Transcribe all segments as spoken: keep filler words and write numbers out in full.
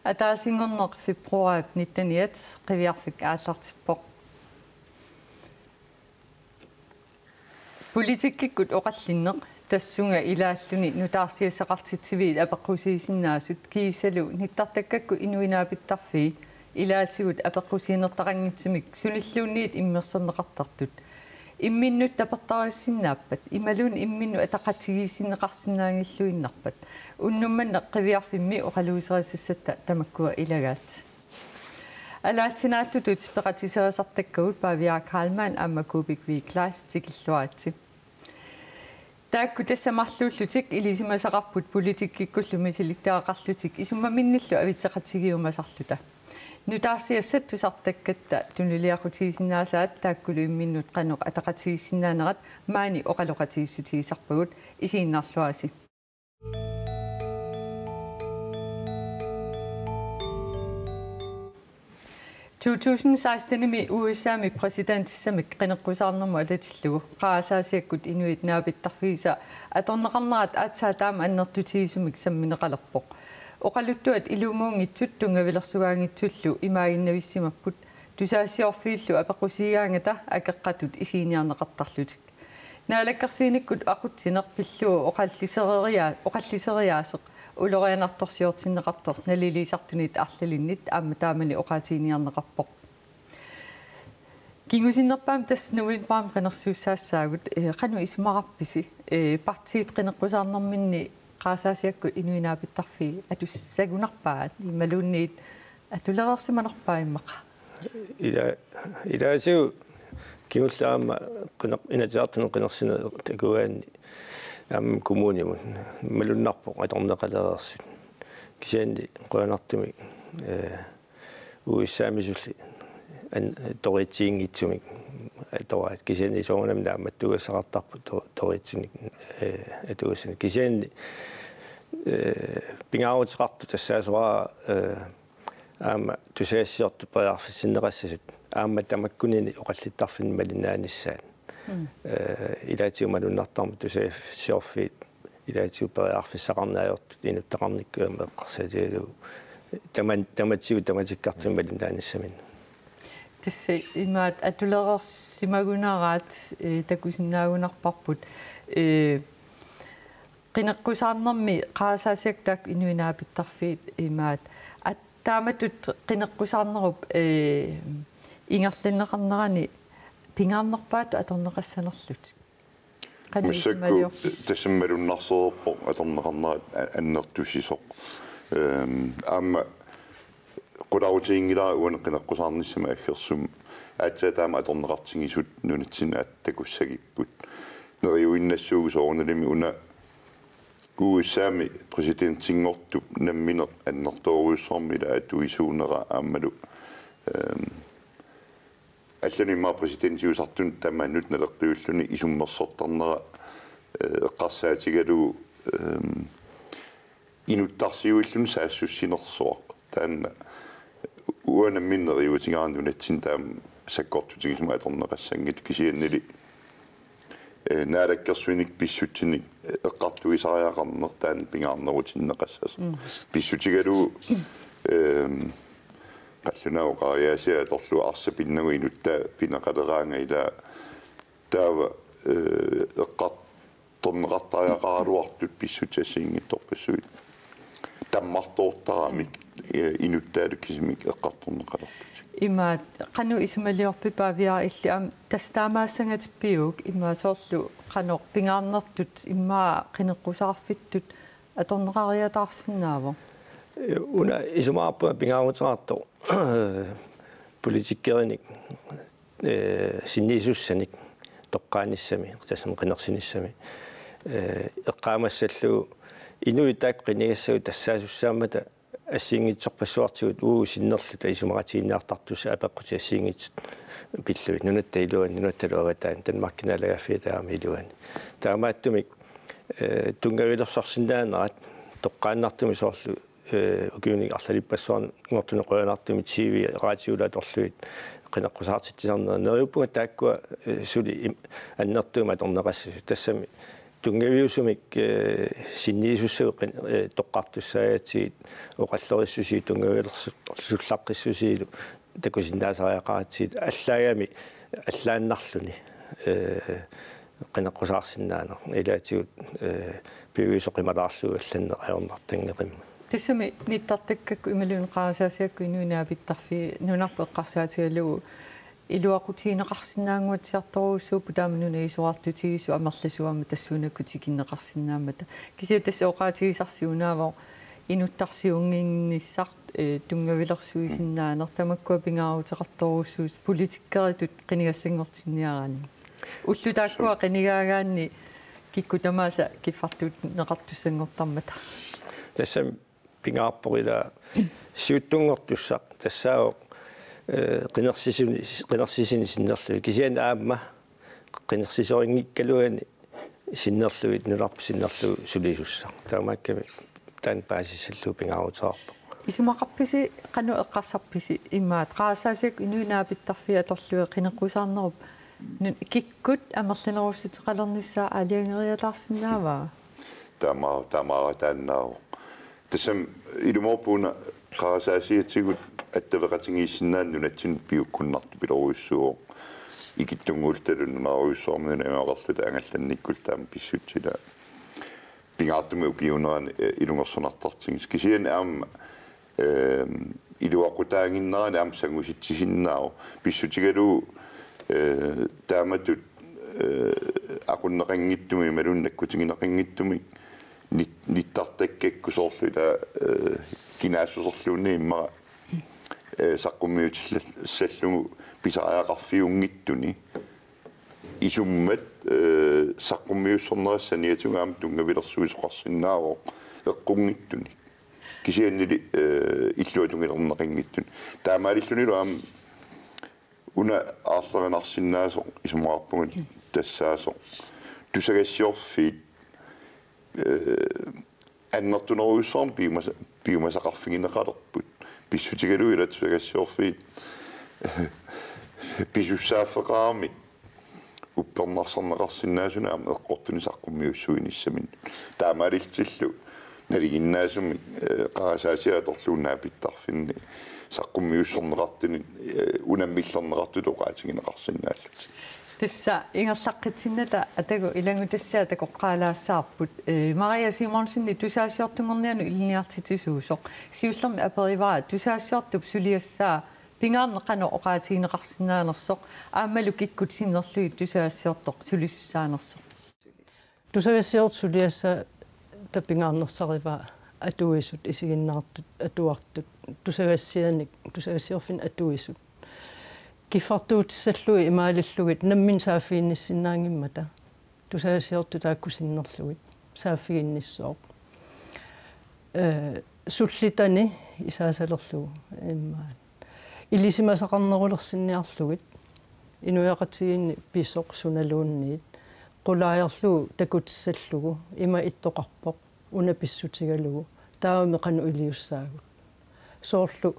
Ataasinngorneq februaarip nitteniat, Qiviarfik aallartippoq. Politikkikkut oqallinneq, tassunga ilaalluni nutaarsiassaqartitsiviit apeqqusiisinnaasut kiisalu nittartakkakkut inuit naapittarfiit ilaatigut apeqqusiinertaqanngitsumik sunilluunniit immersorneqartartut imminnut tapertariissinnaappat imaluunniit imminnut ataqatigiissinneqarsinnaanngilluinnarpat unnummanna Qiviarfimmi oqaluuserisassatta tamakkua ilagaat. Alaatsinaattutut peqatiserisartakkagut Pavia Karlmann aamma Kuupik V. Kleist, tikilluaritsi. Taakku tassa marluullutik ilisimasaqarput politikkikkullu misilittagaqarlutik isummaminnillu avitseqatigiumasarluta. Nutaarsiassat tusartakkatta tunuliaqutaasinnaasat taakkulu imminnut qanoq ataqatigiissinnaanerat maani oqaloqatigiissutigisarpagut, isiginnaarluarisi. To tusind seksten-imi U S A-mi præsidentissamik qineqqusaarnermut atatillugu qarasaasiakkut inuit naapittarfiisa atorneqarnerat aatsaat taama annertutigisumik sammineqalerpoq. Oqaluttuat ilumuunngitsut tunngavilersugaanngitsullu imaaginnavissimapput, tusagassiorfiillu apeqqusiigaangata akeqqatut isiginiarneqartarlutik. Naalakkersuinikkut aqutsineq pillugu oqallisereria-, oqalliseriaaseq ulorianartorsiortinneqartoq naliliisartunit arlalinnit aamma taamani oqaatiginiarneqarpoq. Kingusinnerpaamik tassa novembarimi qinersiussaassaagut, eh, qanoq isumaqarpisi, eh, partiit qineqqusaarnerminni qarasaasiakkut inuit naapittarfiit atussagunarpaat imaluunniit atulereersimanerpaat immaqa? Ila-, ilaatigut kingulleq aamma qineq-, Inatsisartuni qinersineq takugaanni aamma kommunimut malunnarpoq atorneqalereersut. Kisianni qujanartumik, eh, U S A-misulli an-, toritsiinngitsumik atoraat. Kisianni soorunami naammattuugassaqartarput to-, toritsinik, eh, atugassanik. Kisianni, eh, pingaaruteqartoq tassaasoraa, eh, aamma tusagassiortut periarfissinneqassasut aamma tamakkunani oqallittarfinni malinnaanissaat. Mm. Eh, ilaatigut malunnartarmat tusagassiorfiit ilaatigut periarfissaqarneq ajortut inuttaqarnikkut aamma eqqarsaatigalugu taman-, tamatigut tamatikkartumik malinnaanissaminnik. Tassa imaat atulereersimagunaraat, eh, takusinnaagunarparput, eh, qineqqusaarnermi qarasaasiakkut taakku inuit naapittarfiit imaat at-, taamatut qineqqusaarnerup, eh, ingerlanneqarnerani pingaarnerpaatut atorneqassanerlutik. Qanoq massakkut isumaliorpisi? Tassami malunnarsereerpoq atorneqarnerat a-, annertusisoq. Ehm, aamma qularutiginngilara uani qineqqusaarnissami aggersumi aatsaat taama atorneqartigisut nunatsinni aatsaat takussagipput. Neriuinnassuugut soorunalimi una U S A-mi præsidentinngortup nammineq annertoorujussuarmik ila atuisuunera aammalu, ehm, allanut immaqa præsidentiusartunut tamanut naleqqiulluni isummersortarnera, eh, eqqarsaatigalugu, ehm, inuttarsiuilluni saassussinersuaq. Taanna uanga nammineq neriuutigaara nunatsinni taama sakkortutigisumik atorneqassanngitsoq kisiannili, eh, naalakkersuinik pissutsinik eqqartuisariaqarneq taanna pingaarnerutinneqassasoq. Mm. Pissutigalugu, ehm, qallunaat oqariaasiat atorlugu arsaq pinnagu inuttaa pineqaleraangat ilaa taava, eh, eqqartorneqartariaqaraluartut pissutsit assigiinngitsorpassuit. Tammartoortaramik, eh, inuttaalu kisimik eqqartorneqalerlutik. Imaat, qanoq isumaliorpit Pavia illit aamma tassa taamaassangatippiuk imaat soorlu qanoq pingaarnertut immaqa qineqqusaarfittut atorneqariataarsinnaavoq? Una isumaqarpunga pingaaruteqartoq politikkerinik, eh, sinniisussanik toqqaannissami, tassami qinersinissami, eh, eqqaamassallugu inuit taakku qinigassagut tassaasussaammat assigiinngitsorpassuartigut uagut sinnerluta isumaqatigiinniartartussat apeqqutit assigiinngitsut pillugit nunatta iluani, nunattalu avataani, Danmarkip naalagaaffiata aamma iluani. Taamaattumik, eh, tunngavilersorsinnaanerat toqqaannartumik soorlu, eh, ukiuni arlalippassuarni nngortuni qujanartumik T V, raatiullu atorlugit qineqqusaartitsisarnerat. Neriuppunga taakkua, eh, suli im-, annertuumik atorneqassasut. Tassami Tunngaviusumik, eh, sinniisussavut qin-, eh, toqqartussaagatsigit oqallorissusiit tunngavilersullaqqissusiilu takusinnaasariaqaratsigit allaagami allaannarluni, eh, qineqqusaarsinnaaneq ilaatigut, eh, piviusoqimalaarlugu allanneq ajornartanngeqimmat. Tassami nittartakkakkut imaluunniit qarasaasiakkut inuit naapittarfiit nunarput eqqarsaatigalugu iluaqutigineqarsinnaannguatsiartorujussuupput taama nunap isorartutigisoq amerlasuugami tassuunakkut tikinneqarsinnaammata. Kisianni tassa oqaatigisarsi unaavoq inuttarsiunnginnissaq, eh, tunngavilersuisinnaaneq tamakkua pingaaruteqartorujussuusut politikkeritut qinigassanngortinniaraanni. Ullut taakkua qinigaagaanni kikkut tamaasa kiffartuunneqartussanngortarmata. Tassami pingaarpoq ila siuttunngortussaq tassaavoq, eh, qinersisuni, qinersisini sinnerlugit. Kisianni aamma qinersisorinngikkaluani sinnerlugit, nunarput sinnerlugu sulisussaq. Taamaakkami taanna paasissallugu pingaaruteqarpoq. Isumaqarpisi qanoq eqqarsarpisi imaat qarasaasiakkut inuit naapittarfiit atorlugit qineqqusaarnerup nu-, kikkut amerlanerussuteqalernissaa aalajangeriataarsinnaavaa? Tama-, tamaara taannaavoq. Tassami ilumoorpoq una qarasaasiatigut attaveqatigiissinnaaneq nunatsinnut piukkunnartupilorujussuuvoq. Ikittunnguullutalu nunarujussuarmut nunaqarluta angallannikkullu taama pissutsit ila pingaartumik ukiuunerani, eh, ilungersunartartigisoq. Kisianni aamma, eh, iluaqutaaginnarani aamma sangusitsisinnaavoq. Pissutigalugu, eh, taamatut, eh, aqunneqanngitsumik imaluunniit nakkutigineqanngitsumik nit-, nittartakkakkut soorlu ila, eh, kinaassuserluunniit immaqa, eh, saqqummiutillassallugu pisariaqarfiunngitsuni. Isummat, eh, saqqummiussornerat saniatigut aamma tunngavilersuisoqarsinnaavoq eqqunngitsunik. Kisiannili, eh, illuatungilerneqanngitsuni. Taamaalillunilu aamma una aarlerinarsinnaasoq isumaqarpunga tassaasoq. Tusagassiorfiit, eh, annertunerujussuarmik piumasa-, piumasaqarfigineqalerput. Pissutigalugu ila tusagassiorfiit pisussaaffeqaramik uppernarsarneqarsinnaasunik aamma eqqortunik saqqummiussuinissaminnut. Taamaalillutillu nalinginnaasumik, eh, qarasaasiaq atorlugu naapittarfinni saqqummiussorneqartunik, eh, unammillerneqartutut oqaatigineqarsinnaallutik. Tassa ingerlaqqitsinnata atagu ilanngutassiaq takoqqaalaassavarput, eh, Maria Simonsenip tusagassiortunngornianut ilinniartitsisuusoq. Siullermik aperivara tusagassiortup suliassaa pingaarneq qanoq oqaatigineqarsinnaanersoq aammalu kikkut sinnerlugit tusagassiortoq sulisussaanersoq. Tusagassiortup suliassaata pingaarnersarivaa atuisut, isiginnaartut, atuartut, tusagassianik, tusagassiorfinnut atuisut. Kiffartuutissallugit imaalillugit namminneq saaffiginnissinnaanngimmata. Tusagassiortut taakku sinnerlugit saaffiginnissooq. Eh, sullitani isaasalerlugu immaqa ilisimasaqarnerulersinniarlugit inuiaqatigiinni pisoq sunaluunniit qulaajarlugu takutissallugu ima ittoqarpoq una pissutigalugu taavami qanoq iliussaagut. Soorlu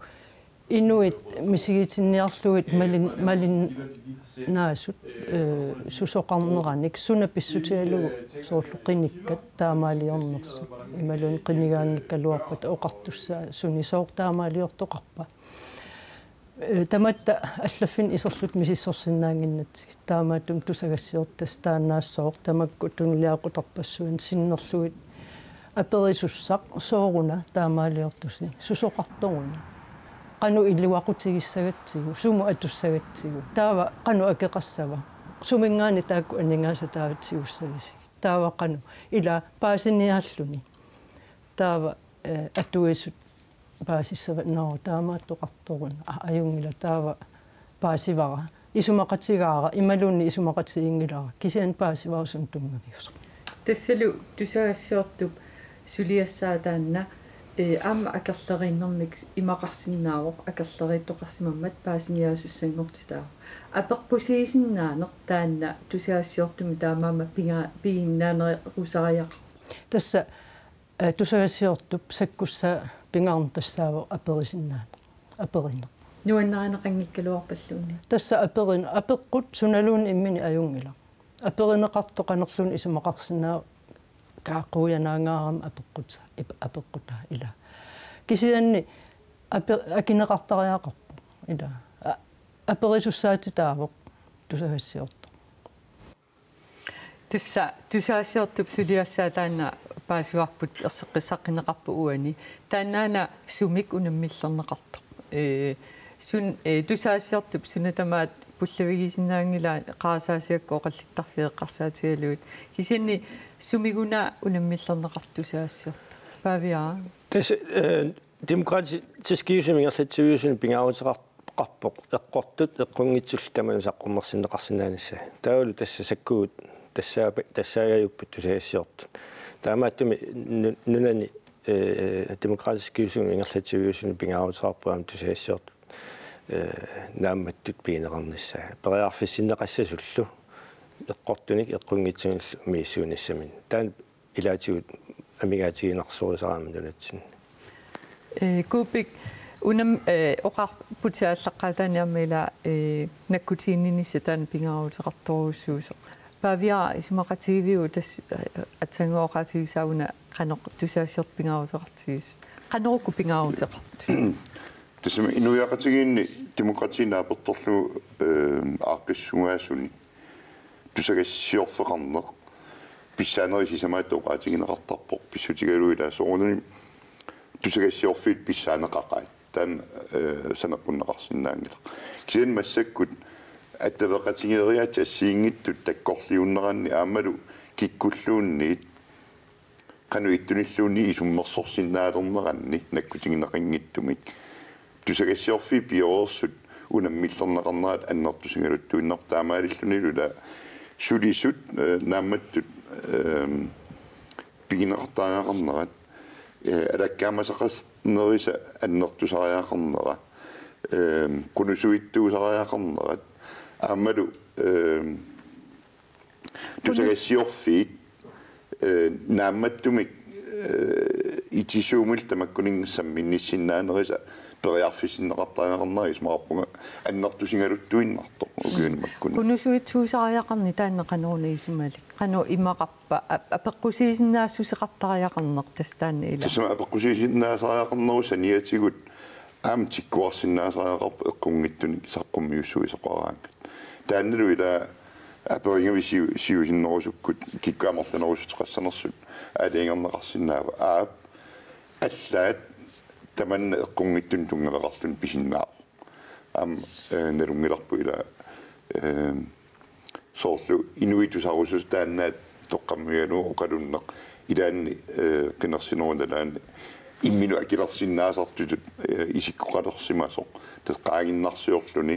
inuit misigitinniarlugit malin-, malinnaasut, eh, susoqarneranik suna pissutigalugu soorlu qinikkat taamaaliornersut imaluunniit qinigaanngikkaluarpata oqartussaasunik sooq taamaaliortoqarpa. Eh, tamatta allaffinnut iserluta misissorsinnaannginnatsigit. Taamaattumik tusagassiortut tassa taannaassooq tamakku tunuliaqutaqarpassuit sinnerlugit aperisussaq sooruna taamaaliortusi, susoqartoruna. Qanoq iluaqutigissagatsigu, sumut atussagatsigu. Taava qanoq akeqassava. Suminngaanniit taakku aningaasat taava tigussagisigit. Taava qanoq ila paasiniaalluni. Taava, eh, atuisut paasissavat, nå, taamaattoqartoruna. Ah, ajunngilaq, taava paasivara. Isumaqatigaara, imaluunniit isumaqatiginngilara. Kisianni paasivara suna tunngaviusoq. Tassalu tusagassiortup suliassaa taanna, eh, aamma akerleriinnermik imaqarsinnaavoq, akerleriittoqarsimammat paasiniaasussanngortitaa. Apeqqusiisinnaaneq taanna tusagassiortummi taamaammat pinga-, piginnaanerusariaqarpoq. Tassa, eh, tusagassiortup sakkussaa pingaarneq tassaavoq aperisinnaaneq. Aperineq. Nuannarineqanngikkaluarpalluunniit. Tassa aperin-, apeqqut sunaluunniit imminut ajunngilaq. Aperineqartoq qanorluunniit isumaqarsinnaava Kaaqquujanaangaarama apeqqut-, ip-, apeqqutaa ila. Kisianni ape-, akineqartariaqarpoq ila. A-, aperisussaatitaavoq tusagassiortoq. Tassa tusagassiortup suliassaa taanna paasivarput erseqqissaqqinneqarpoq uani. Taannaana sumik unammillerneqartoq. Ee, sun-, ee, tusagassiortup suna tamaat pullavigisinnaanngilaa qarasaasiakkut oqallittarfiit eqqarsaatigalugit. Kisianni sumiguna unammillerneqartoq tusagassiortup? Paaviara? Tassa, ee, Demokraatit taskiusumi ingerlatsiviusuni pingaaruteqar-, qarpoq eqqortut eqqunngitsullu tamanut saqqummersinneqarsinnaanissaat. Taavalu tassa sakkugut tassaapa-, tassaagajupput tusagassiortut. Taamaattumik nu-, nunani, ee, Demokraatit taskiusumi ingerlatsiviusuni pingaaruteqarpoq aamma tusagassiortut, ee, naammattut pigineqarnissaat. Periarfissinneqassasullu eqqortunik eqqunngitsunillu misissuinissaminnik. Taanna ilaatigut amigaatiginarsorisarami nunatsinni. Ee, Kuupik, unam-, ee, oqarputit aallaqqaataani aamma ila, ee, nakkutiginninnissaq taanna pingaaruteqartorujussuusoq. Paaviara, isumaqatigiviuk tassa, ee, aatsaannguaq oqaatigisaa una qanoq tusagassiortut pingaaruteqartigisut? Qanoq uku pingaaruteqartut? Tassami inuiaqatigiinni demokratiinit naapertorlugu, ee, aaqqissugaasuni tusagassiorfeqarneq pissaanerit sisamaattut oqaatigineqartarpoq, pissutigalugu ilaa soorunami tusagassiorfiit pissaaneqaqaat. Taanna, ee, saneqqunneqarsinnaanngilaq. Kisianni massakkut attaveqatigeeriaatsit assigiinngitsut takkorliunneranni aammalu kikkulluunniit qanoq ittunilluunniit isummersorsinnaalerneranni nakkutigineqanngitsumik tusagassiorfiit pioreersut unammillerneqarnerat annertusigaluttuinnarpoq, taamaalillunilu ila sulisut, ee, naammattut, ee, pigineqartariaqarnerat, ee, alakkaamasaqarnerisa annertusariaqarnera, ee, qunusuitsuusariaqarnerat, aammalu, ee, tusagassiorfiit, ee, naammattumik, ee, itisuumillu tamakkuninnga samminnisinnaanerisa periarfissinneqartariaqarnera isumaqarpunga annertusigaluttuinnartoq ukiuni makkunani. Qunusuitsuusariaqarneq taanna qanoruna isumalik? Qanoq imaqarpa? Ap-, apeqqusiisinnaassuseqartariaqarneq tassa taanna ila? Tassami apeqqusiisinnaasariaqarnerup saniatigut aamma tikkuarsinnaasariaqarpoq eqqunngitsunik saqqummiussuisoqaraangat. Taannalu ila aperigavit siu-, siusinnerusukkut kikkut amerlanerussuteqassanersut aalajangerneqarsinnaava? Aap, allaat tamanna eqqunngitsunik tunngaveqarluni pisinnaavoq. Aamma, ee, nalunngilarput ila, ee, soorlu inuit tusarusutut taanna toqqammigalugu oqalunneq ilaanni, ee, qinersinerup nalaani imminut akilersinnaasartutut, ee, isikkoqalersimasoq. Tassa qaangiinnarsiorluni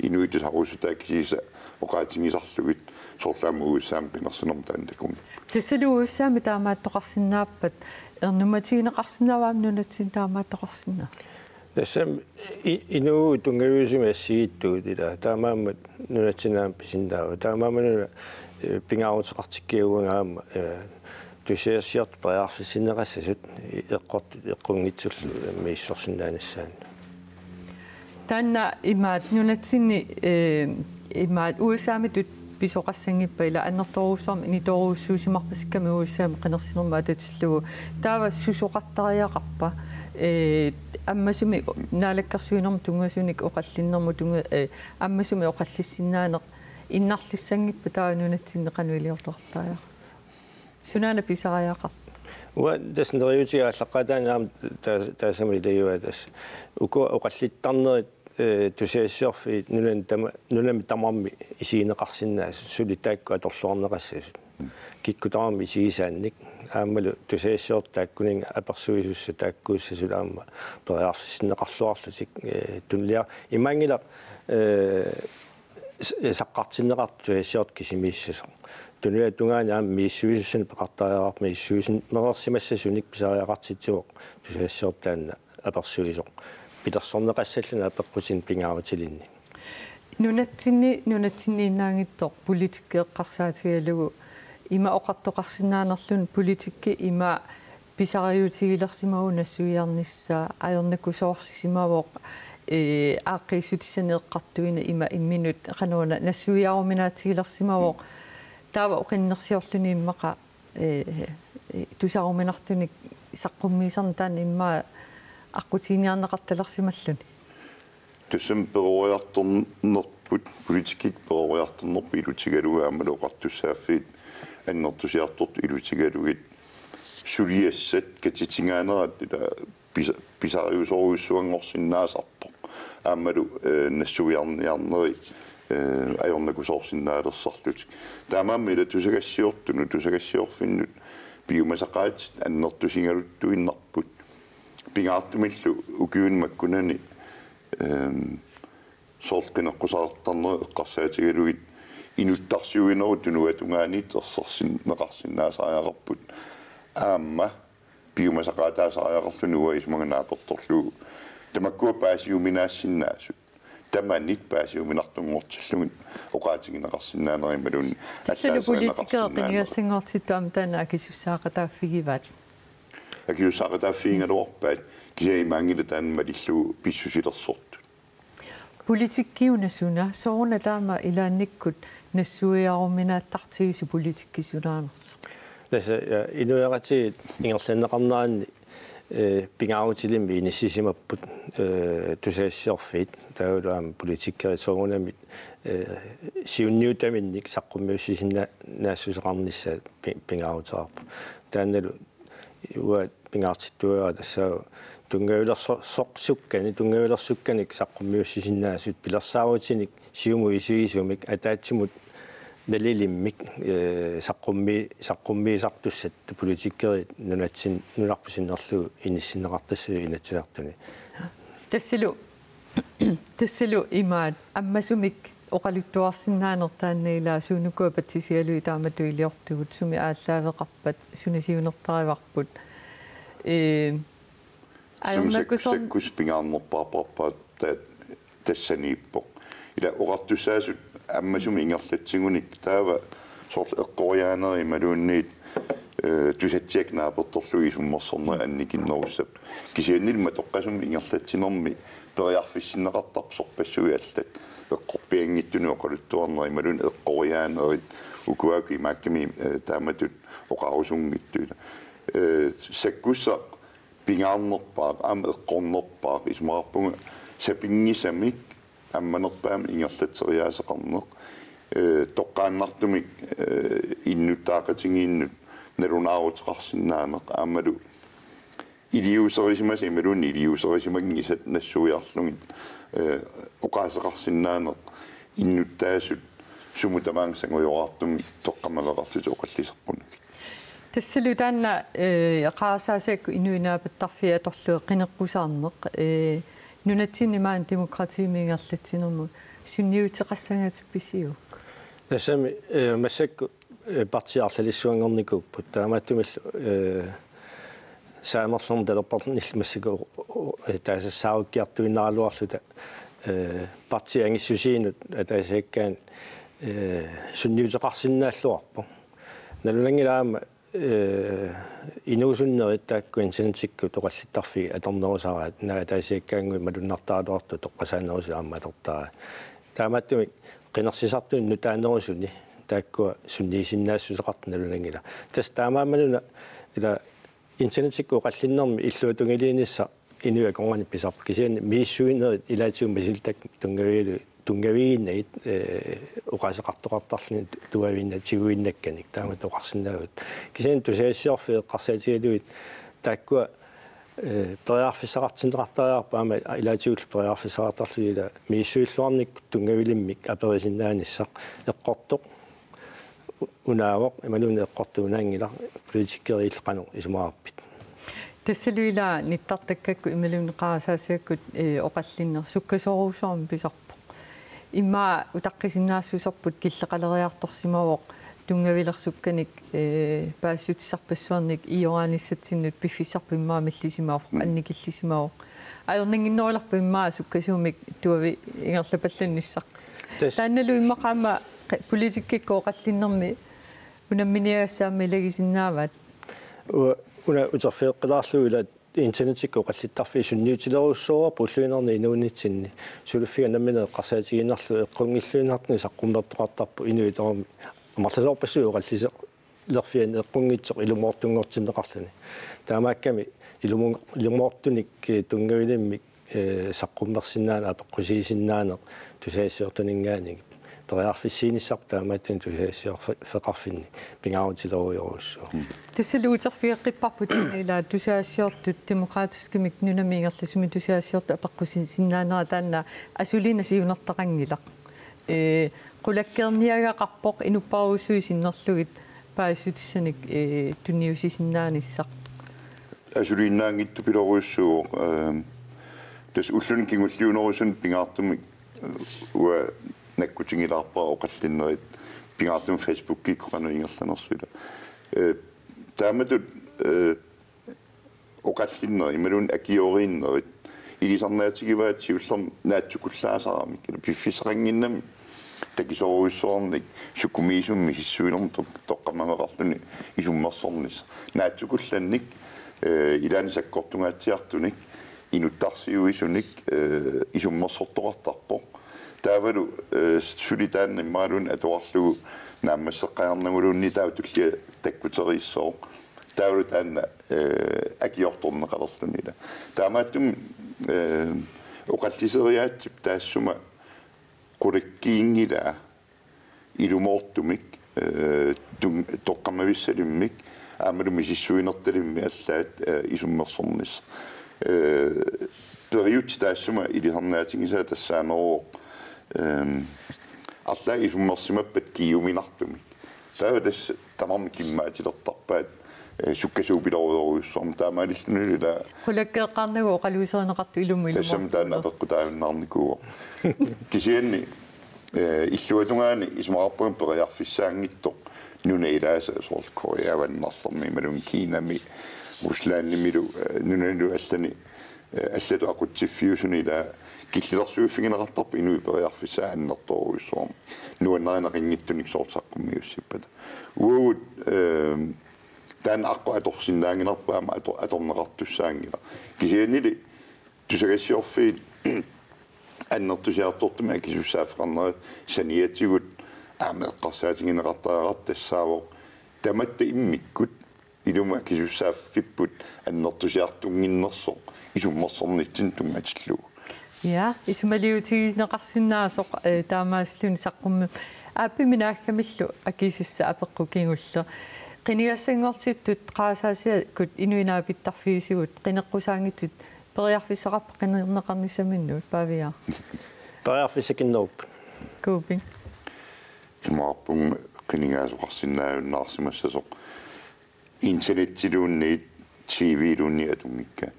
inuit tusarusutaat kisiisa oqaatigisarlugit soorlu aamma U S A-mi qinersinermut taanna takunngipput. Tassalu U S A-mi taamaattoqarsinnaappat ernummatigineqarsinnaava aamma nunatsinni taamaattoqarsinnaava? Tassami i-, inuuguit tunngaviusumik assigiittugut ila. Taamaammat nunatsinni aamma pisinnaavoq. Taamaammat una, ee, pingaaruteqartikkiga uanga aamma, ee, tusagassiortut periarfissinneqassasut eqqortut eqqunngitsullu misissorsinnaanissaannut. Taanna imaat nunatsinni, ee, imaat U S A-mitut pisoqassanngippat ila annertoorujussuarmik initoorujussuusimarpasikkamik U S A-mi qinersinermut atatillugu. Taava susoqartariaqarpa, ee, ammasumik naalakkersuinermut tunngasunik oqallinnermut tunnga-, ee, ammasumik oqallissinnaaneq innarlissanngippat taava nunatsinni qanoq iliortoqartariaqarpa? Sunaana pisariaqarpa? Uanga tassa neriuutiga aallaqqaataani aamma taas-, taassuma ilagivaat tassa. Uku oqallittarnerit, ee, tusagassiorfiit nunani tama-, nunami tamarmi isigineqarsinnaasut suli taakku atorluarneqassasut. Kikkut tamarmik isigisaannik aammalu tusagassiortut taakkuninnga apersuisussat taakkuussasut aamma periarfissinneqarluarlutik, ee, tunuliaq imaanngilaq, ee, s-, saqqartinneqartoq tusagassiortut kisimiissasoq. Tunuliap tungaani aamma misissuisussanik peqartariaqarpoq, misissuisimanersimassasunik pisariaqartitsivoq tusagassiortut taanna apersuisoq. Pilersorneqassalluni apeqqutinik pingaarutilinnik. Nunatsinni, nunatsinniinnaanngitsoq politikki eqqarsaatigalugu ima oqartoqarsinnaanerluni politikki ima pisariutigilersimavoq nassuiarnissaa, ajornakusoorsisimavoq, ee, aaqqiissutissanik eqqartuineq ima imminut qanoruna nassuiaruminaatsigilersimavoq. Taava oqinnersiorluni immaqa, ee, tusaruminartunik saqqummiisarneq taanna immaqa aqqutiginiarneqartalersimalluni. Tassami peroriartornerput, politikkikkut peroriartornerput ilutigalugu aammalu oqartussaaffiit annertusiartortut ilutigalugit suliassat katitingaanerat ila pisa-, pisariusorujussuanngorsinnaasarpoq. Aammalu, eh, nassuiarniarneri, eh, ajornakusoorsinnaalersarlutik. Taamaammat ila tusagassiortunut, tusagassiorfinnut piumasaqaatit annertusigaluttuinnarput. Pingaartumillu ukiuni makkunani, ehm, soorlu qineqqusaartarnerit eqqarsaatigalugit inuttarsiuinerup tunuatungaaniit ersersinneqarsinnaasariaqarput. Aamma piumasaqaataasariaqarluni uanga isumaga naapertorlugu. Tamakkua paasiuminaassinnaasut. Tamanit paasiuminartunngortillugit oqaatigineqarsinnaanerit imaluunniit Tassani politikkerit qinigassanngortitut aamma taanna akisussaaqataaffigivaat. Akisussaaqataaffigigaluarpaat kisianni imaanngilaq taanna malillugu pissusilersortut. Politikkiuna suna, sooruna taama ilaannikkut nassuiaruminaattartigisoq politikkisunaanersoq? Tassa, ja, inuiaqatigiit ingerlanneqarneranni, eh, pingaarutilimmik inissisimapput, eh, tusagassiorfiit, taavalu aamma politikerit soorunami, eh, siunniuttaminnik saqqummiussisinnaassuseqarnissaat pi-, pingaaruteqarpoq. Taannalu uanga pingaartittuara tassa tunngavilerso-, soq-, sukkanik, tunngavilersukkanik saqqummiussisinnaasut pilersaarutinik siumut isigisumik ataatsimut nalilimmik, eh, saqqummi-, saqqummiisartussat politikerit nunatsin-, nunarput sinnerlugu inissinneqartassasoq Inatsisartuni. Tassalu, tassalu imaat ammasumik oqaluttuarsinnaaneq taanna ila suunukua patsisigalugit taamatut iliortugut, sumi aallaaveqarpat, suna siunertarivarput. Eh, Sumi sak-, sakkussaq pingaarnerpaarpaat tassaniippoq. Ila oqartussaasut ammasumik ingerlatsigunik taava soorlu eqqoriaanerit imaluunniit, eh, tusatsiakka naapertorlugit isummersornerit annikinnerussappat. Kisiannili matoqqasumik ingerlatsinermi periarfissinneqartarpoq sorpassuit allat. Eqqorpianngitsunik oqaluttuarneq imaluunniit eqqoriaanerit ukua uku imaakkami, eh, taamatut oqarusunngitsoq. Eh, sakkussaq pingaarnerpaaq, aamma eqqornerpaaq, isumaqarpunga sapinngisamik ammanerpaamik ingerlatseriaaseqarneq, eh, toqqaannartumik, eh, innuttaaqatigiinnut nalunaaruteqarsinnaaneq, aammalu iliuuserisimasat imaluunniit iliuuserisimanngitsut nassuiarlugit, eh, oqaaseqarsinnaaneq, innuttaasut sumut tamaanga sangujoraartumik toqqammaveqarlutik oqalliseqqunagit. Tassalu taanna, eh, qarasaasiakkut inuit naapittarfiit atorlugit qineqqusaarneq, eh, nunatsinni maani demokratiimik ingerlatsinermut sunniuteqassagatsigu? Tassami, eh, massakkut, eh, partiit arlalissuanngornikuupput. Taamaattumillu, eh, saamerlernut talerparnillu massakkut, eh, taasassaarukkiartuinnaraluarluta, eh, partiit angissusiinut ataasiakkaanut, eh, sunniuteqarsinnaalluarpoq. Nalunanngilaq aamma, eh, inuusunnerit taakku internetikkut oqallittarfiit atornerusaraat, naak ataasiakkaannguit malunnartaraluartut toqqasaanerusut aamma atortaraat. Taamaattumik qinersisartunut nutaanerusuni taakkua sunniisinnaassuseqartut nalunanngilaq. Tassa taamaammanuna ila internetikkut oqallinnermi illuatungiliinissaq inuit akornanni pisarpoq. Kisianni misissuinerit ilaatigut misilittakkut tunngavigalugu tunngavigiinnagit, eh, oqaaseqartoqartarluni tuaviinnaq tiguinnakkanik taamatut oqarsinnaavugut. Kisianni tusagassiorfiit eqqarsaatigalugit taakkua, eh, periarfissaqartinneqartariaqarput aamma ilaatigullu periarfissaqartarlugit ila misissuilluarnikkut tunngavilimmik aperisinnaanissaq eqqortoq unaavoq, imaluunniit eqqortoq unaanngilaq, politikerit illit qanoq isumaqarpit? Tassalu ila nittartakkakku imaluunniit qarasaasiakkut, eh, oqallinneq sukkasoorujussuarmik pisarpoq. Immaqa utaqqisinnaassuserput killeqaleriartorsimavoq tunngavilersukkanik, eh, paasissutissarpassuarnik ioraanissatsinnut piffissarput immaqa millisimavoq, mm, annikillisimavoq. Ajornannginnerulerpoq immaqa sukkasuumik tuaviit ingerlapallannissaq. Tassa. Taannalu immaqa aamma qa-, politikkikkut oqallinnermi unamminiagassat aamma ilagisinnaavaat. U-, una uterfigeqqilaarlugu ila internetikkut oqallittarfiit sunniutilerujussuuarput ulluinnarni inuunitsinni. Suliffiga nammineq eqqarsaatigiinnarlugu eqqunngilluinnartunik saqqummertoqartarpoq inuit aamma amerlasoorpassuit oqalliseq-, lerfiani eqqunngitsoq ilumoortunngortinneqarluni. Taamaakkami ilumu-, ilumoortunik, eh, tunngavilimmik, eh, saqqummersinnaaneq, apeqqusiisinnaaneq tusagassiortuninngaanniit periarfissiinissaq taamaattunik tusagassiorfeqarfinni pingaarutilerujorujussuuvoq. Tassalu uterfigeqqipparput ila tusagassiortut Demokraatiskimik nunami ingerlasumi tusagassiortut apeqqusiisinnaanera taanna asuliinnaq siunertaqanngilaq. Ee, qulakkeerniagaqarpoq inuppassuit sinnerlugit paasissutissanik, ee, tunniussisinnaanissaq. Asuliinnaanngitsupilorujussuuvoq, ehm, tassa ulluni kingulliunerusuni pingaartumik, eh, uanga nakkutigilaarpara oqallinnerit pingaartumik Facebookikkut qanoq ingerlanersoq ila. Eh, taamatut, eh, oqallinnerit imaluunniit akioriinnerit ilisarnaatigivaat siullermik naatsukullaasaramik, piffissaqannginnami takisoorujussuarnik sukumiisumik misissuinermut toq-, toqqammaveqarluni isummersornissaq. Naatsukullannik, eh, ilaanni sakkortungaatsiartunik, inuttarsiuisunik, eh, isummersortoqartarpoq. Taavalu, eh, suli taanna imaluunniit atuarlugu naammasseqqaarnaguluunniit taava tullia takkuteriissooq. Taavalu taanna, eh, akiortorneqalerluni ila. Taamaattumik, eh, oqalliseriaatsip taassuma qulakkiinngilaa ilumoortumik, eh, tun-, toqqammavissalimmik, aammalu misissuinertalimmik allaat, eh, isummersornissaq. Eh, periutsit taassuma ilisarnaatigisaat tassaaneruvoq, ehm, arlaat isummersimappat kiuminartumik. Taava tassa tamarmik kimmaatilertarpaat, eh, sukkasuupilorujorujussuarmik taamaalillunilu ila. Qulakkeeqqaarnagu oqaluuserineqartut ilumut ilumoortuunersut. Tassami taanna apeqqutaajunnaarnikuuvoq. Kisianni, eh, illuatungaani isumaqarpunga periarfissaanngitsoq nunat ilaasa soorlu Korea Avannarlermi imaluunniit Kinami, Ruslandimilu, eh, nunanilu allani, eh, allatut aqutsiffiusuni ila killilersuiffigineqartarpoq inuit periarfissaat annertoorujussuarmik. Nuannarineqanngitsunik soorlu saqqummiussippata. Uagut, eh, taanna aqqut atorsinnaanngilarput aamma ator-, atorneqartussaanngilaq. Kisiannili tusagassiorfiit annertusiartortumik akisussaaffeqarnerat saniatigut aamma eqqarsaatigineqartariaqartoq tassaavoq tamatta immikkut ilumut akisussaaffipput annertusiartunnginnersoq isummersornitsinnut tunngatillugu. Ja, isumaliutigineqarsinnaasoq, eh, taamaasilluni saqqummi-, aappimmi naaggamillu akisussat apeqqut kingulleq. Qinigassanngortittut qarasaasiakut inuit naapittarfigisigut qineqqusaanngitsut periarfissaqarpa qinerneqarnissaminnut, Paaviaaraq? Periarfissakinnerupput. Kuupik. Isumaqarpunga qinigaasoqarsinnaajunnaarsimassasoq internetsiluunniit T V-luunniit atunngikkaat.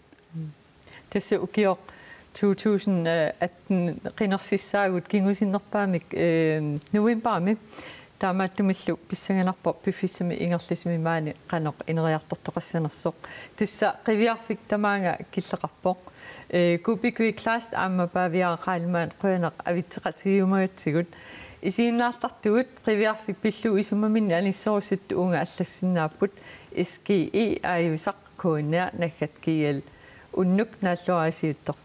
Tassa ukioq to tusind atten qinersissaagut kingusinnerpaamik, eh, novembarimi. Taamaattumillu pissanganarpoq piffissami ingerlasumi maani qanoq ineriartortoqassanersoq. Tassa Qiviarfik tamaanga killeqarpoq. Eh, Kuupik Kleist aamma Paaviaaraq Heilmann, qujanaq avitseqatigiumagatsigut. Isiginnaartartugut, Qiviarfik pillugu isumaminni anisserusuttut uunga allassinnaapput, S G E aajusaq K N R naggat G L. Unnuk naalluarisiuttoq.